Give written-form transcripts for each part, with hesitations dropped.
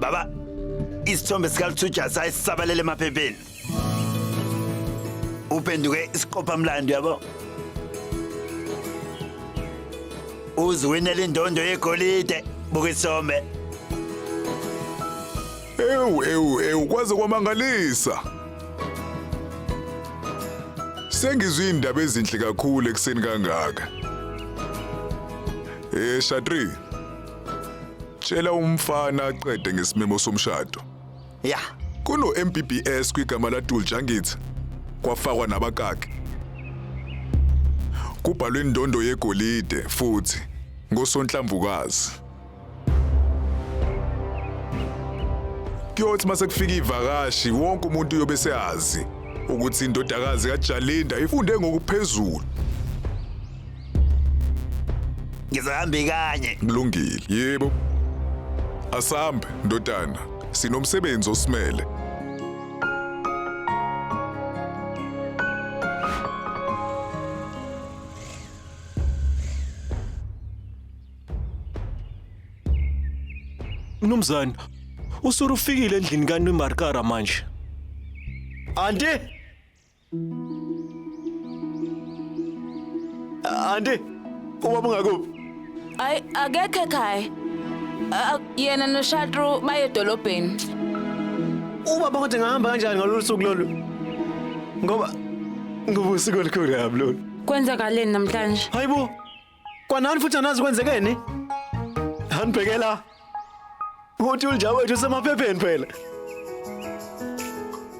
Baba, isithombe sikaLuthuja sayisisabalele emaphepheni. Uphenduke isiqophamlando yabo. Uziwinela indondo yegolide. Buka isithombe. Ewu ewu ewu kwaze kwamangalisa. Sengizwe indaba ezinhle kakhulu ekuseni kangaka. Eh Shatri. Tshela umfana aqede ngesimemo somshado. Ya. Kuno MBBS kwigama la Dulja ngithi. Kwafakwa nabakaki. Kubhalwe indondo yegolide futhi ngosonhlamvukazi. Kuyothi mase kufika ivakashi wonke umuntu uyobe seyazi ukuthi indodakazi kaJalinda ifunde ngokuphezulu. Ngizohamba ikanye. Kulungile. Yebo. Asambe ndodana. Sinomsebenzi osimele. Mnumzane, usuru ufikile endlini kaNimarkara manje. Anti! Anti, ubaba ungakuphi? Hayi akekho ekhaya. Yena noShatru baye edolobheni. Ubaba kodwa engahamba kanjani ngalolu suku lolu? Ngoba ngoba usuku olukhulu kabi lolu. Kwenzakaleni namhlanje? Hayibo. Kwanani futhi anazi kwenzekeni? Anibhekela. Uthi ulja wethu usemaphepheni phela.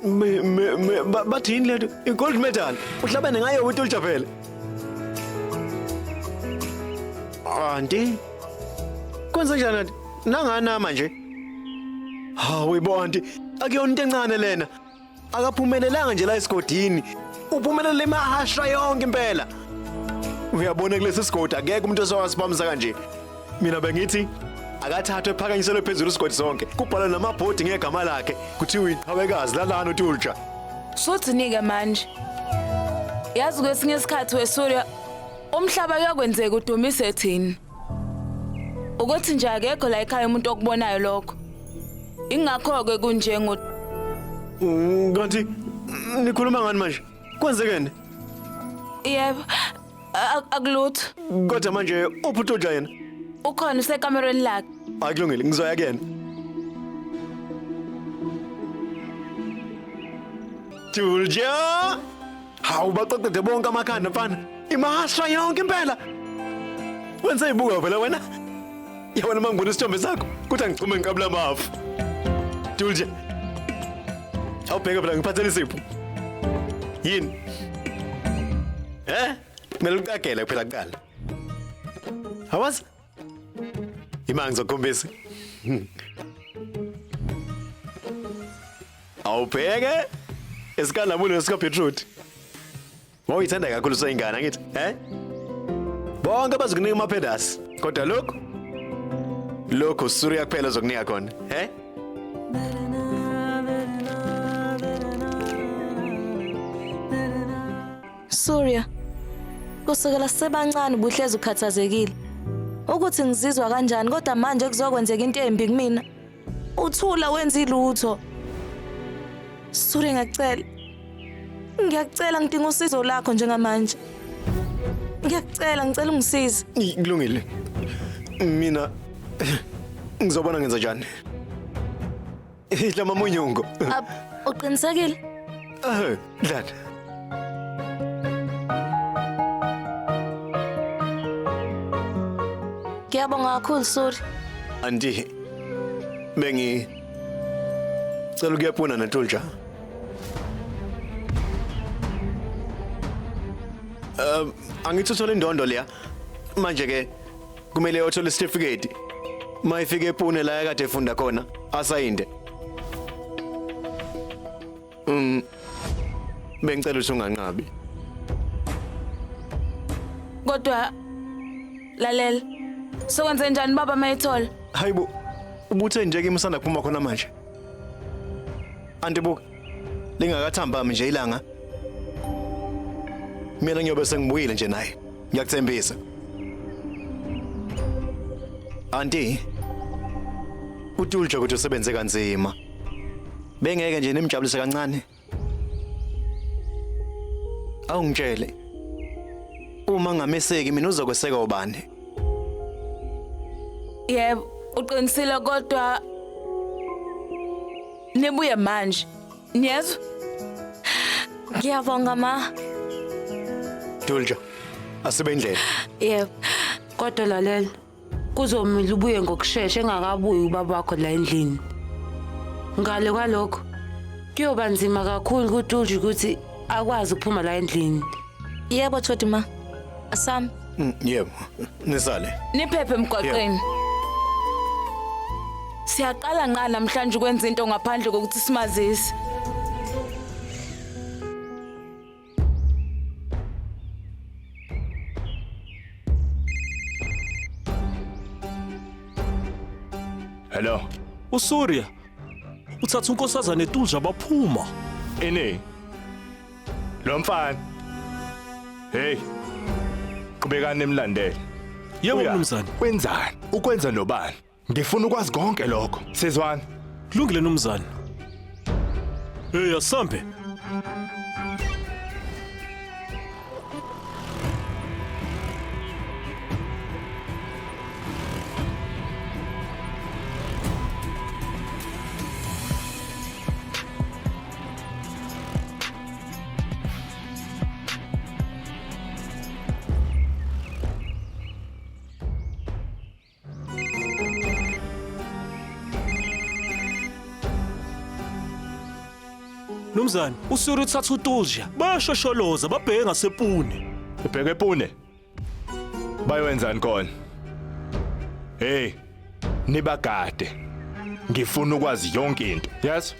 Me me me bathini lento? I-gold medal. Uhlabene ngayo uTulja phela. Anti. Kwenze njani anti? Nangana manje. Hawu bo anti, akuyona into encane lena. Akaphumelelanga nje la esigodini. Uphumelele emahashra yonke impela. Uyabona kulesi sigodi akekho umuntu osowasibamisa kanje. Mina bengithi akathathwe ephakanyiselwe phezulu isigodi sonke. Kubhalwe namabhodi ngegama lakhe kuthiwa iqhawekazi lalana uTulja. Suthini-ke manje? Yazi kwesinye isikhathi weSurya umhlaba kuyakwenzeka udumise thina. Ukuthi nje akekho la ekhaya umuntu okubonayo lokho. Ingakho-ke kunje ngo Kanti nikhuluma ngani manje? Kwenzekeni? Yebo, akulutho. Kodwa manje uphi uTulja yena? Ukhona usekamerweni lakhe. Hayi kulungile, ngizoya kuyena. Tulja! Hawu baqoqede bonke amakhanda mfana. Imahasha yonke impela. Wenze ibuka phela wena. Yabona uma ngibona isithombe sakho kuthi angichume ngiqabula amafu. Dulje. Awubheke phela ngiphathele isipho. Yini? Eh? Kumele uqagele phela kuqala. Awazi? Ima ngizokukhombisa. Awubheke esikalamule nesikabeetroot. Wawuyithanda kakhulu useyingane angithi, eh? Bonke bazokunika amaphedasi, kodwa lokhu lokhu Surya kuphela ozokunika khona, eh? Surya, kusukela sisebancane ubuhlezi ukhathazekile. Ukuthi ngizizwa kanjani kodwa manje kuzokwenzeka into embi kumina. Uthula wenza ilutho. Surya ngiyacela. Ngiyakucela ngidinga usizo lakho njengamanje. Ngiyakucela ngicela ungisize. Kulungile. Mina ngizobona ngenza njani. Idla mamunyungu. Uqinisekile? Eh, dlala. Ngiyabonga kakhulu Suri. Anti bengi cela ukuyapuna noTulja. Angithi uthole indondo leya. Manje ke kumele uthole isitifiketi. Mayifike ePune la ekade efunda khona asayinde. Bengicela ukuthi unganqabi. Kodwa lalela. Sokwenze njani baba mayithola? Hayibo. Ubuthe nje kimi usanda kuphuma khona manje. Anti buka. Lingakathambami nje ilanga. Mina ngiyobe sengibuyile nje naye. Ngiyakuthembisa. Anti. UTulja ukuthi usebenze kanzima. Bengeke nje nimjabulise kancane. Awungitshele. Uma ngameseki mina uzokweseka ubani? Yebo, uqinisile kodwa nibuye manje. Niyezwa? Ngiyabonga ma. Tulja, asibe indlela. Yebo. Kodwa lalela, kuzomile ubuye ngokushesha engakabuyi ubaba wakho la endlini. Ngale kwalokho, kuyoba nzima kakhulu kuTulji ukuthi akwazi ukuphuma la endlini. Yebo Choti ma. Asam. Yebo, nisale. Niphephe emgwaqeni. Siyaqala nqa namhlanje ukwenza into ngaphandle kokuthi simazise. Hello. uSurya uthatha unkosazane Tulja baphuma. Ini. Lo mfana. Hey. Qhubekani nimlandele. Yebo Uya, mnumzane. Wenzani? Ukwenza nobani? Ngifuna ukwazi konke lokho. Sizwana. Kulungile mnumzane. Hey asambe. Mnumzane, uSurya uthatha uTulja. Bayashosholoza babheke ngasePune. Ubheke ePune. Bayowenzani khona? Hey. Nibagade. Ngifuna ukwazi yonke into. Yes?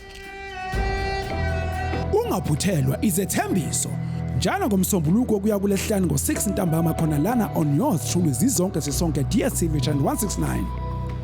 Ungaphuthelwa izethembiso. Njalo ngomsombuluko kuya kulesihlanu ngo6 ntambama khona lana on yours truly zizonke sisonke DStv channel 169.